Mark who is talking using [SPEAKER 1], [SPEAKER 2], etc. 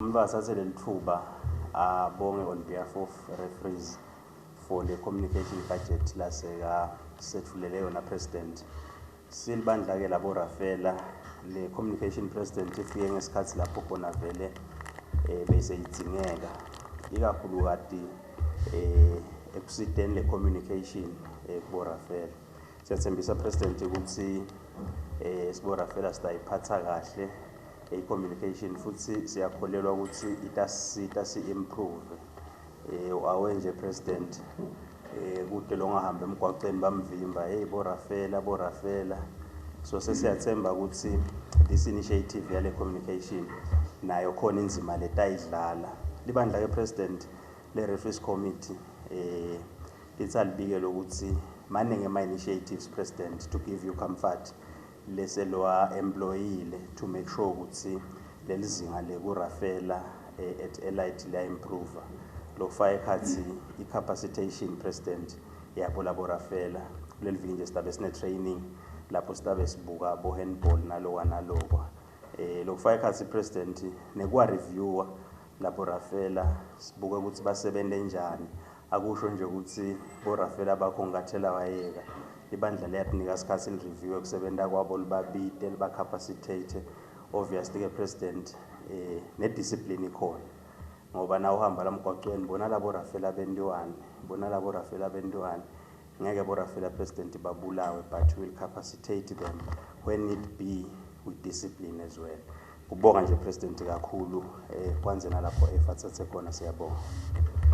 [SPEAKER 1] Umuntu athathe leli thuba abonge on behalf of referees for le communication budget laseka sethulele yona, President. Silibandla ke labo Rafela, le communication, President, ifike ngesikhathi lapho khona vele bese idzingeka, ikakhulukati ekusiteni le communication kubo Rafela. Siyathembisa, President, ukuthi sibo Rafela sitayiphatha kahle i-communication futhi siyakholelwa ukuthi itasisita si-improve. Awe nje, President, kude longahamba emgwaqeni bamvimba, "Hey, bo Rafela, bo Rafela." So sesiyathemba ukuthi this initiative yale communication nayo khona inzima letayidlala. Libandla ke, President, le referees committee lithi alibike lokuthi maningi ama initiatives, President, to give you comfort, leselwa employile to make sure ukuthi leli zinga lekurafela at elite liya improve. Lokufaka ekhathi i-capacitation, President, yabo labo rafela. Kuleli viki nje sitabe sine training lapho sitabe sibuka bo handball nalokwa nalokwa. Lokufaka ekhathi, President, nekuwa reviewer labo rafela, sibuka ukuthi basebenze njani. Akusho nje ukuthi bo rafela bakho ngathela wayeka. Ibandla liyatinika isikhathi li-review kusebenta kwabo, libabite, liba-capacitate. Obviously ke, President, ne-discipline ikhona ngoba na uhamba la emgwaqweni bona labo rafela bentiwane, bona labo rafela bentiwane. Ngeke bo rafela, President, babulawe, but we will capacitate them when need be with discipline as well. Kubonga nje, President, kakhulu, kwanze nalapho efathathe khona. Siyabonga.